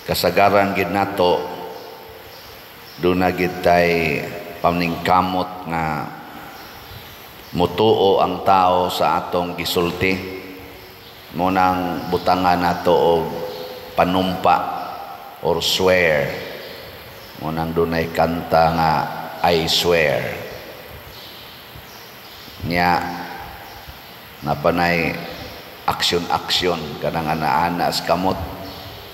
Kasagaran gid nato duna gid tay paningkamot nga mutuo ang tao sa atong gisulti. Mo nang butangan nato og panumpa or swear. Mo nang dunay kanta nga "I Swear". Nya napanay aksyon-aksyon kanang ana-ana sa kamot,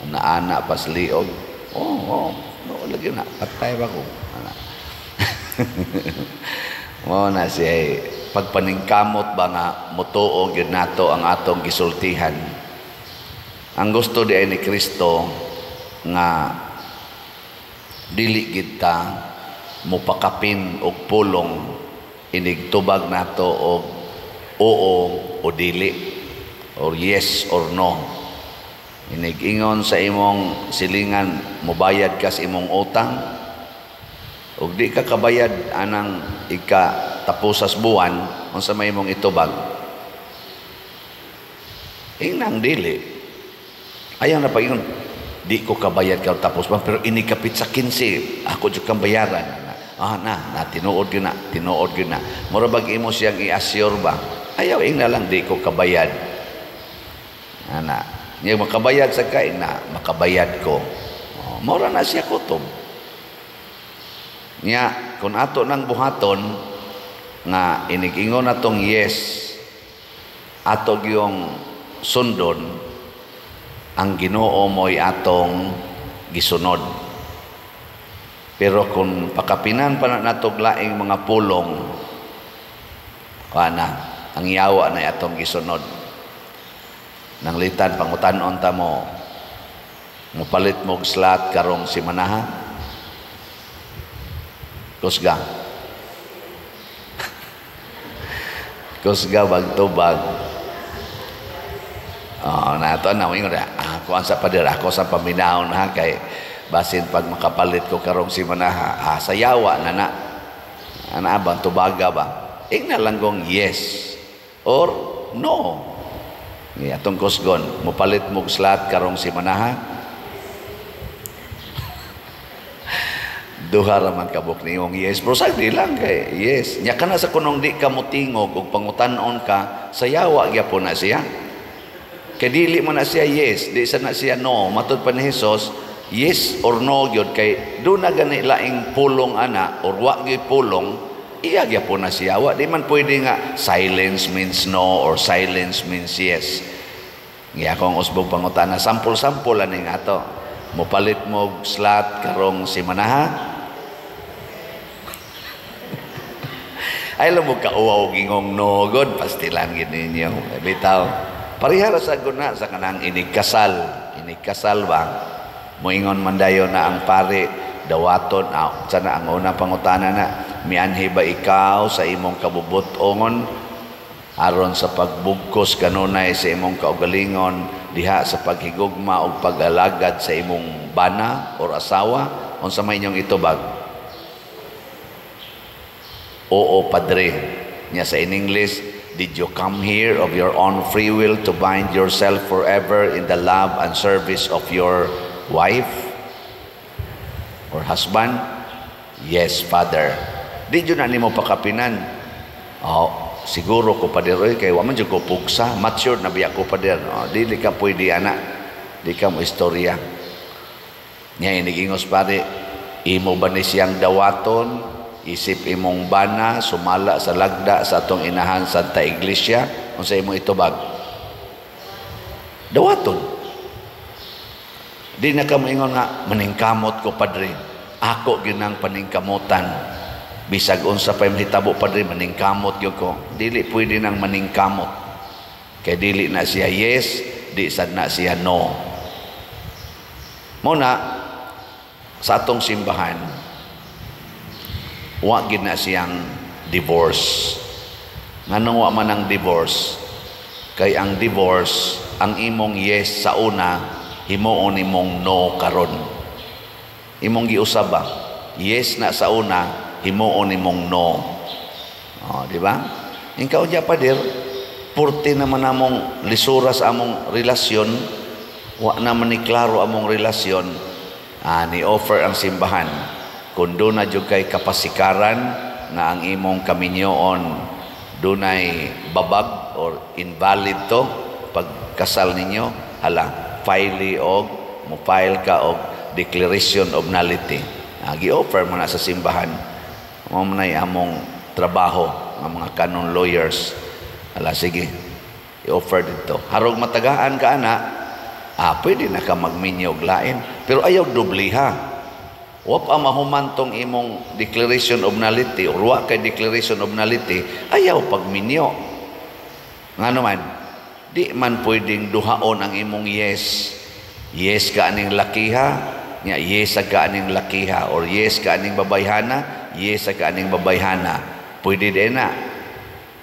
ana-ana pas liog. Oh, no, lagi na patay ba ko ana. Mo na siya pagpaningkamot ba nga mutuo gyud nato ang atong gisultihan. Ang gusto di ay ni Kristo nga dili gid ta mopakapin og pulong inig tubag nato og oo o dili or yes or no. Inig ingon sa imong silingan, mobayad ka sa imong utang, ug di ka kabayad anang ika taposas buwan, unsa may imong itubag? Ingnang dili. Ayaw na pag ingon, "Di ko kabayad ka tapos ba, pero ini kapit sa 15 ako jud kang bayaran." Ah, na na tinuod gyud na, tinuod gyud na. Mura bag imo siyang i-assure ba. Ayaw, ingna lang, "Di ko kabayad." Ana nya makabayad sa kay na makabayad ko. Oh, mura na siya kutob. Nya kung ato nang buhaton nga inig-ingon natong yes, ato gyung sundon, ang Ginoo mo'y atong gisunod. Pero kung pakapinan pa na natog laing mga pulong, kana ang yawa na atong gisunod. Nanglitan pangutan-on ta mo, mopalit mo og slot karong simanaha? Kusga. Kusga bagtubag. Oh, nato na moingon, ah, kuan sa pader ako sa paminahon ha, kay basin pag makapalit ko karong simanaha, ah, sayawa na na. Ana ba tubaga ba? Ingna lang kong yes or no. Ni atong kusgon, mopalit mo og slot karong simanaha? Duha ra man kabuk nimong yes, pero sa di lang kay yes. Nya kana sa kunong di ka motingog ug pangutan-on ka, sayawa gyapon na siya. Kay dili man na siya yes, di sa na siya no. Matud pa ni Jesus, yes or no gyud, kay do na gani laing pulong ana or wa gyud pulong, iya gyapon na siya. Wa di man pwede nga silence means no or silence means yes. Ngiya akong usbog pangutana, sampol-sampol ani nga ato. Mopalit mo og slot karong simanaha? Ay lang mo kauwaw gingong no god, pastilan gid ninyo. Bitaw. Pareha ra sa guna sa kanang inigkasal. Inigkasal ba? Moingon man dayon na ang pare, dawaton, ah, sana ang unang pangutana na, mianhi ba ikaw sa imong kabubutongon aron sa pagbugkos kanunay sa imong kaugalingon diha sa paghigugma og pag-alagad sa imong bana or asawa? Unsa may inyong itubag? Oo, padre. Nya sa in English, did you come here of your own free will to bind yourself forever in the love and service of your wife or husband? Yes, Father. Di jud na nimo pakapinan. Oh, siguro ko pader oy, kay wa man jud ko pugsa, mature na biya ko pader. Oh, dili ka pwede ana. Di ka mo istorya. Nya inigingos pare, imo ba ni siyang dawaton isip imong bana sumala sa lagda sa atong inahan Santa Iglesia? Unsa imong itubag? Dawaton. Di na ka moingon nga maningkamot ko, padre. Ako ginang paningkamutan. Bisag unsa pa mahitabo, padre, maningkamot gyud ko. Dili pwede nang maningkamot. Kay dili na siya yes, di sad na siya no. Mo na sa atong simbahan, wa gid na siyang divorce. Nganong wa man ang divorce? Kay ang divorce, ang imong yes sa una, himuon imong no karon. Imong giusab ba? Yes na sa una, himuon imong no. Oh, di ba? Ikaw diya, pader, purti naman among lisura sa among relasyon, Wa naman ni klaro among relasyon, ni offer ang simbahan. Kung duna jud kay kapasikaran nga ang imong kaminyoon dunay babag or invalid to pagkasal ninyo, hala, file og mo file ka og declaration of nullity. Gi-offer mo na sa simbahan. Mao man nay among trabaho ng mga canon lawyers. Hala, sige, i-offer dito. Harog matagaan ka ana, pwede na ka magminyo og lain. Pero ayaw dobliha. Wa pa mahuman tong imong declaration of nullity or wa kay declaration of nullity, ayaw pagminyo. Ngano man, di man pwedeng duhaon ang imong yes. Yes ka aning lakiha, nya yes ka aning lakiha, or yes ka aning babayhana, yes ka aning babayhana. Pwede din na.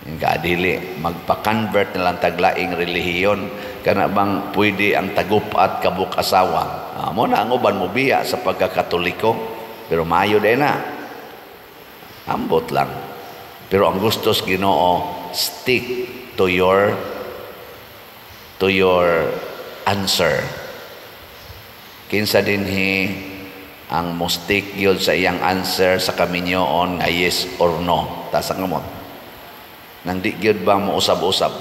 Kadili magpa-convert na lang taglaing relihiyon, kana bang pwede ang tagup-at kabuk asawa. Mo na ang uban mo biya sa pagkakatoliko, pero maayo din na. Ambot lang. Pero ang gustos Ginoo, stick to your answer. Kinsa dinhi ang mo stick gyud sa iyang answer sa kaminyoon nga yes or no? Taas ang kamot. Nang di gyud ba mo usab-usab?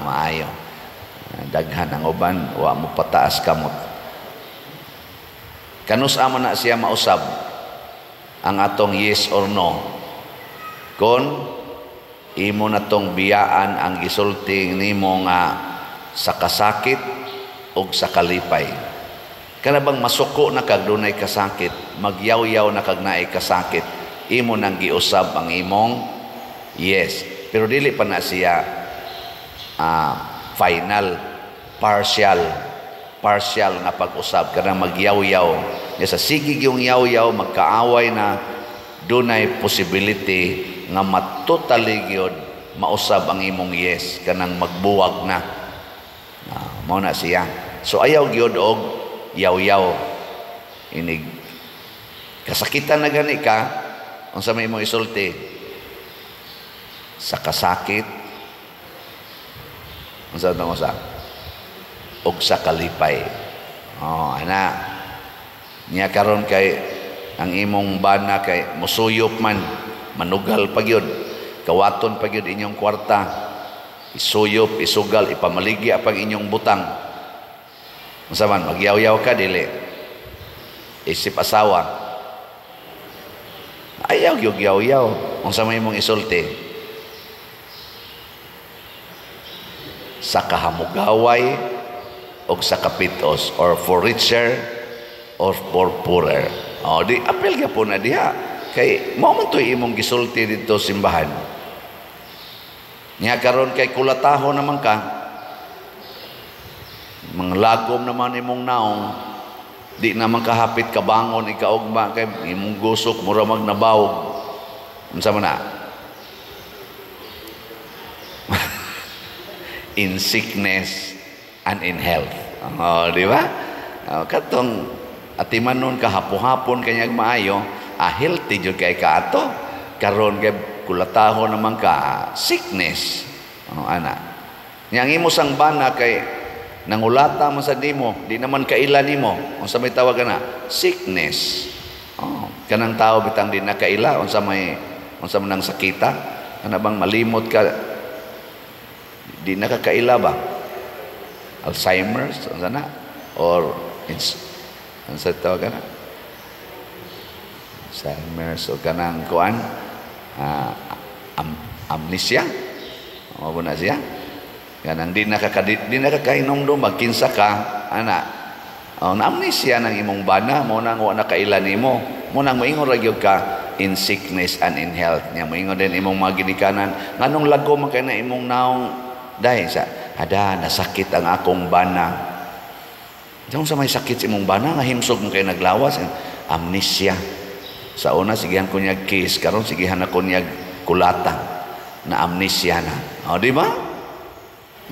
Maayo. Daghan ang uban, wa mo pataas kamot. Kanus man na siya mausab ang atong yes or no? Kon imo na tong biyaan ang gisulti nimo nga sa kasakit o sa kalipay. Kana bang masuko na kag dunay kasakit, magyawyaw na kag naay kasakit, imo nang giusab ang imong yes. Pero dili pa na siya final, partial, partial nga pag-usab, kanang magyawyaw. Nya sa sige yung yaw-yaw, magkaaway na, dunay possibility nga matotally gyud mausab ang imong yes, kanang magbuwag na. Mao na siya. So ayaw gyud og yaw-yaw. Inig kasakitan na gani ka, unsa may imong isulti? Sa kasakit, unsa mo sa og sa kalipay. Oh, ana. Nya karon kay ang imong bana kay musuyop man, manugal pa gyud, kawaton pa gyud inyong kwarta. Isuyop, isugal, ipamaligya pag inyong butang. Unsa man, magyaw-yaw ka dili? Isip asawa. Ayaw gyud yaw-yaw. Unsa may imong isulti? Sa kahamugaway og sa kapitos, or for richer or for poorer. O di apel gyapon na diha kay mao man to'y imong gisulti didto simbahan. Nya karon kay kulataho naman ka, manglagom naman imong naong, di naman kahapit kabangon ikaugma kay imong gusok mura magnabawog. Unsa man na? In sickness and in health. Oh, di ba? Oh, katong atiman nun ka hapo-hapon kanyag maayo, healthy jud kay ka ato. Karon kay kulataho naman ka, sickness. Oh, ana. Nya ang imo sang bana kay nangulata man sa nimo, di naman kaila nimo. Unsa may tawag ana? Sickness. Oh, kanang tao bitang di na kaila, unsa man ang sakita? Kana bang malimot ka, di na kakaila ba? Alzheimer's, unsa na? Or unsa tawag ana? Alzheimer's o kanang kuan, amnesia. Mao na siya. Kanang di nakakainom magkinsa ka ana. Oh, na amnesia nang imong bana, mo nang wa na kaila nimo. Mo nang moingon ra gyud ka in sickness and in health. Nya moingon din imong mga ginikanan, nganong lago man kay na imong naong dahil sa hada nasakit ang akong bana. Diyan sa may sakit sa imong bana nga himsog mo kay naglawas, amnesia. Sa una sigihan ko niya kiss, karon sigihan ako niya kulata na amnesia na. O, di ba?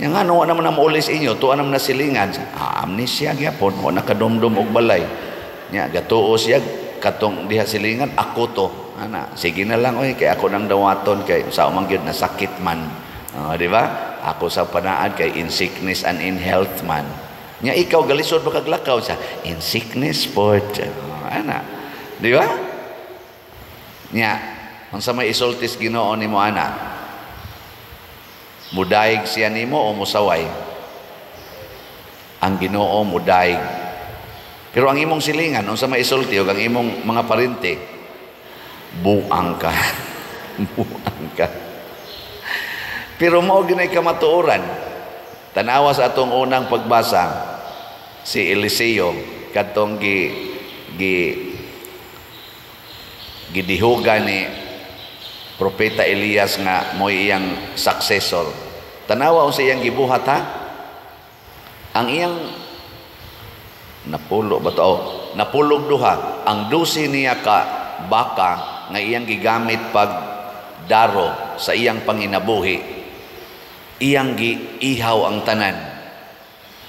Nya nga wa naman na maulis inyo, tuwa naman na silingan. Amnesia gyapon, wa nakadumdum og balay. Nya gatuo siya katong diha silingan, ako to. Ana, sige na lang oy kay ako nang dawaton kay sa man gyud nasakit man. O, di ba? Ako sa panaad kay in sickness and in health man. Nya ikaw galisod pa kag lakaw sa in sickness pod. Ana. Di ba? Nya unsa may isultis Ginoo nimo ana? Mudaig siya nimo o musaway? Ang Ginoo mudaig. Pero ang imong silingan, unsa may isulti og ang imong mga parente? Buang ka. Buang ka. Pero mao ginay kamatuoran. Tanawa sa atong unang pagbasa, si Eliseo katong gi gi gidihugan ni Propeta Elias nga mo'y iyang successor. Tanawa unsa iyang gibuhat ha? Ang iyang napulo ba to? Oh, napulog duha. Ang 12 niya ka baka nga iyang gigamit pag daro sa iyang panginabuhi. Iyang giihaw ang tanan.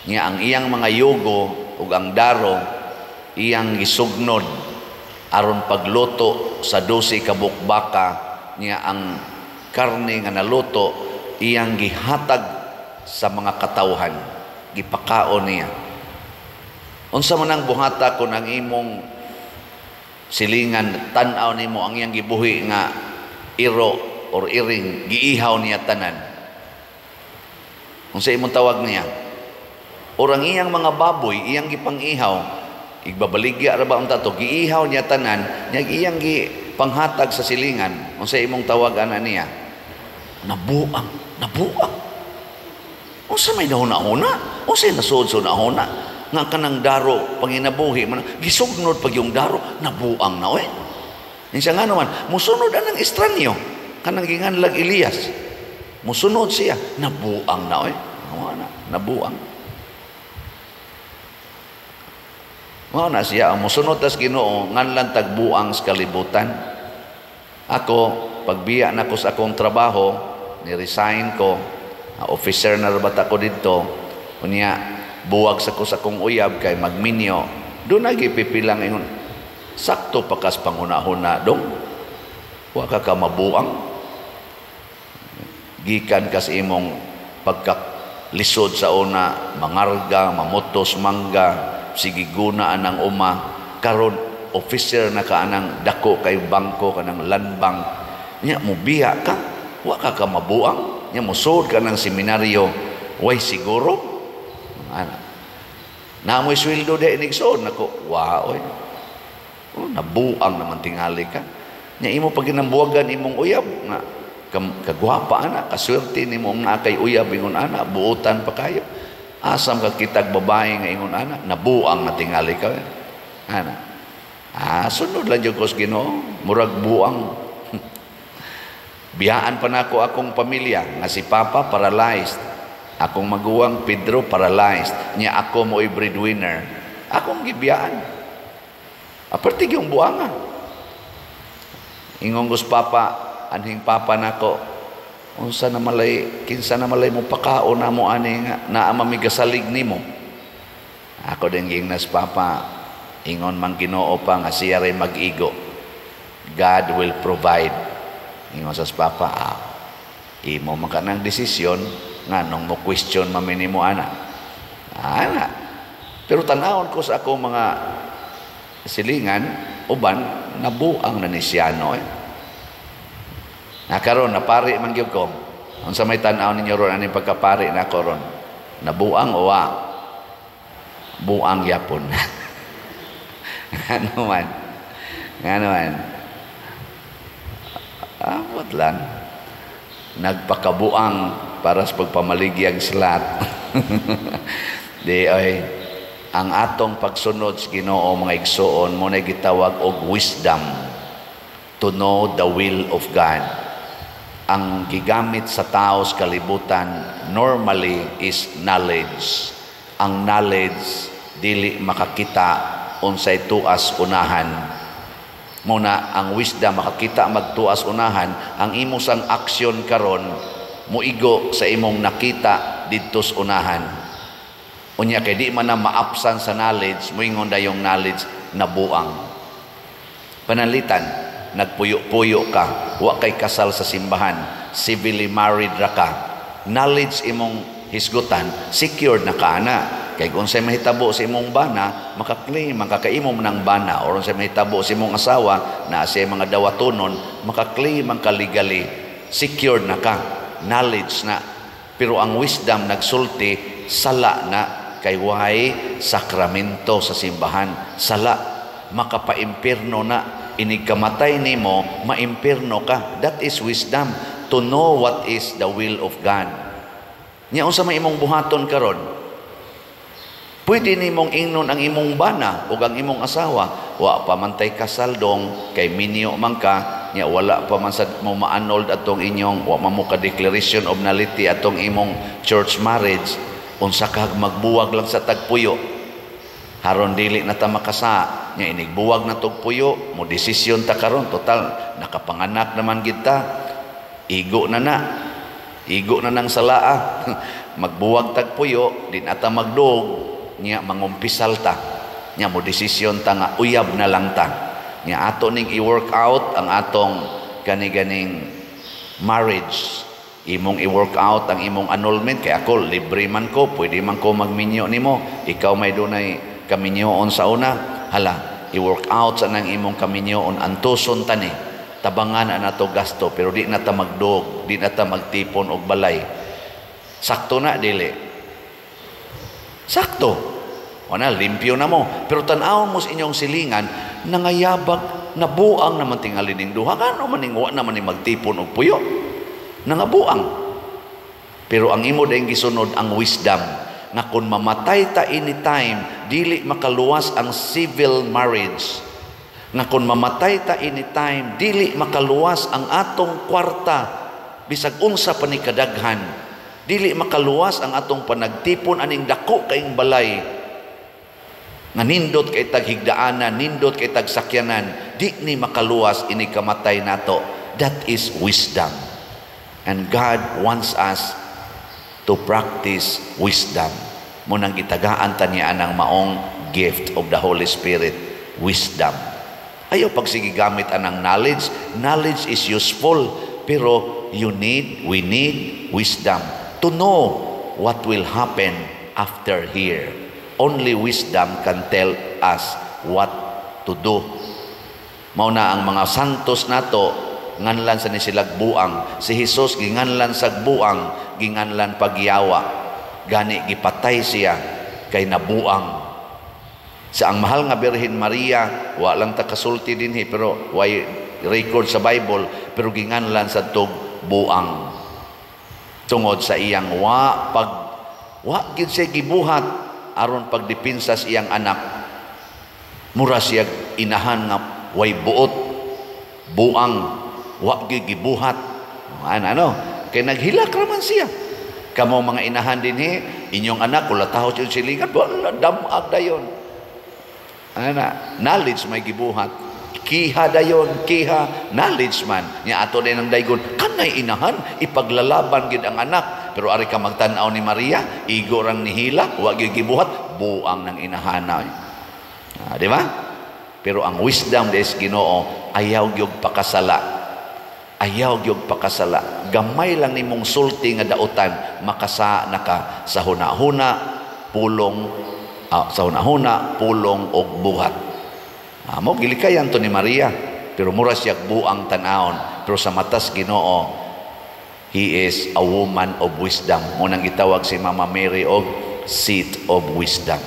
Nya ang iyang mga yugo ug ang daro iyang gisugnod aron pagluto sa 12 ka baka. Niya ang karne nga naluto iyang gihatag sa mga katawhan, gipakaon niya. Unsa man ang buhata kun ang imong silingan tan-aw nimo ang iyang gibuhi nga iro or iring giihaw niya tanan? Unsa imong tawag niya? Or ang iyang mga baboy iyang gipang-ihaw, igbabaligya ra ba unta to, giihaw niya tanan, nya iyang gipanghatag sa silingan, unsa imong tawag ana niya? Nabuang, nabuang. Unsa may nahuna-huna? Unsa nasuod sa huna-huna? Nga kanang daro panginabuhi man gisugnod pag yung daro, nabuang na oy. Insa nga naman musunod anang estranyo kanang ginganlag Elias. Musunod siya, nabuang na oy. Mao na, nabuang. Mao na siya ang musunod tas Ginoo nganlan tagbuang sa kalibutan. Ako pagbiya nako sa akong trabaho, ni-resign ko, officer na ra bata ko didto. Unya buwag sa ko sa akong uyab kay magminyo. Doon nagipipilang ingon. Sakto pa kas panghuna-huna dong. Wa ka ka mabuang. Gikan kas imong pagkalisod sa una, mangarga, mamutos mangga, sige guna anang uma. Karon officer na ka anang dako kay bangko kanang land bank. Nya mobiya ka, wa ka ka mabuang. Nya mosud ka ng seminaryo, way siguro. Ana. Naamoy sweldo di inigsoon nako, wa oy. Oh, nabuang naman tingali ka. Nya imo pag ginambuwagan imong uyab nga kagwapa ana, kaswerte nimo nga kay uyab ingon ana, buotan pa kayo. Asam ka kitag babae nga ingon ana, nabuang na tingali ka. Ana. Ah, sunod lang jud ko sa Ginoo, murag buang. Biyaan pa nako akong pamilya nga si Papa paralyzed. Akong maguwang Pedro paralyzed. Nya ako mo'y breadwinner. Akong gibiyaan. Aparte yung buanga. Ingong gus Papa, anhing Papa nako, unsa na malay, kinsa na malay mo pakaon na mo ani nga naa mamigasalig nimo. Ako din gingnas Papa, ingon man Ginoo pa nga siya ray mag-igo. God will provide. Ingon sa Papa, imo man ka ng desisyon nganong mo question mami nimo ana. Ana. Pero tanawon ko sa akong mga silingan uban nabuang na ni siyano eh. Nakaron napari man gyud ko. Unsa may tan-aw ninyo ron aning pagkapari nako ron? Nabuang o wa? Buang yapon. Ano man? Ngano man? Abot lang. Nagpakabuang para sa pagpamaligyag slat. Di ay ang atong pagsunod sa Ginoo mga igsoon mo na gitawag og wisdom to know the will of God. Ang gigamit sa tao sa kalibutan normally is knowledge. Ang knowledge dili makakita unsay tuas unahan. Muna ang wisdom makakita magtuas unahan, ang imo sang aksyon karon muigo sa imong nakita didto sa unahan. Unya kay di man na maapsan sa knowledge, moingon dayong knowledge nabuang. Panalitan, nagpuyo-puyo ka, wa kay kasal sa simbahan, civilly married ra ka. Knowledge imong hisgutan, secured na ka ana. Kay kung unsay mahitabo sa imong bana, maka-claim man ka, kay imo man ang bana, or unsay mahitabo sa imong asawa na siya mga dawatonon, maka-claim man ka legally, secured na ka, knowledge na. Pero ang wisdom nagsulti, sala na kay way sakramento sa simbahan, sala, makapaimpierno na. Inig kamatay nimo, maimpierno ka. That is wisdom, to know what is the will of God. Nya unsa may imong buhaton karon? Pwede nimong ingnon ang imong bana o ang imong asawa, "Wa pa man tay kasal dong, kay minyo man ka, nya wala pa man sad mo ma-annulled atong inyong, wa man mo ka declaration of nullity atong imong church marriage. Unsa ka magbuwag lang sa tagpuyo haron dili na ta makasa? Nya inigbuwag na tog puyo, mo desisyon ta karon, total nakapanganak naman gid ta, igo na na, igo na nang salaa. Magbuwag tag puyo, di na ta magdog, nya mangumpisal ta, nya mo desisyon ta nga uyab na lang ta. Nya ato ning i-work out ang atong kani-ganing marriage. Imong i-work out ang imong annulment kay ako libre man ko, pwede man ko magminyo nimo. Ikaw may dunay kaminyoon sa una. Hala, i-work out sa nang imong kaminyoon, antuson tani, tabangan na nato gasto, pero di na ta magdog, di na ta magtipon og balay." Sakto na, dili sakto? Wala, limpyo na mo. Pero tan-awon mo sa inyong silingan, nangayabag, nabuang naman tingali ning duha. Ngano man ning wa naman ni magtipon og puyo? Nangabuang. Pero ang imo dayong gisunod ang wisdom nga kung mamatay ta anytime, dili makaluwas ang civil marriage. Nga kung mamatay ta anytime, dili makaluwas ang atong kwarta, bisag unsa pa ni kadaghan. Dili makaluwas ang atong panagtipon aning dako kaing balay nga nindot kay tag higdaanan, nindot kay tag sakyanan, di ni makaluwas ini kamatay nato. That is wisdom. And God wants us to practice wisdom. Mao nang gitagaan ta niya ang maong gift of the Holy Spirit, wisdom. Ayaw pagsige gamit anang knowledge. Knowledge is useful, pero you need, we need wisdom to know what will happen after here. Only wisdom can tell us what to do. Mao na ang mga santos nato nganlan sa ni silag buang. Si Jesus ginganlan sa buang, ginganlan pagyawa. Gani gipatay siya kay nabuang. Sa ang mahal nga Birhen Maria, wa lang ta kasulti dinhi pero way record sa Bible, pero ginganlan sa tug buang. Tungod sa iyang wa pag wa gid siya gibuhat aron pagdepensa sa iyang anak. Mura siya inahan nga way buot, buang, wa gyud gibuhat. Ano, ano? Kay naghilak raman siya. Kamo mga inahan dinhi, inyong anak kung latahos yung silingan, wala damag dayon. Ana, knowledge may gibuhat. Kiha dayon, kiha, knowledge man. Nya ato din ang daygon, kanay inahan, ipaglalaban gid ang anak. Pero ari ka magtan-aw ni Maria, igo rang nihila, wa gyud gibuhat, buang ng inahanay. Ah, di ba? Pero ang wisdom des Ginoo, ayaw gyud pakasala. Ayaw gyud pakasala. Gamay lang nimong sulti nga dautan, makasa na ka sa huna-huna, pulong, sa huna-huna, pulong og buhat. Mo gilikayan to ni Maria, pero mura siya buang tan-awon. Pero sa matas Ginoo, he is a woman of wisdom. Mao nang gitawag si Mama Mary og seat of wisdom.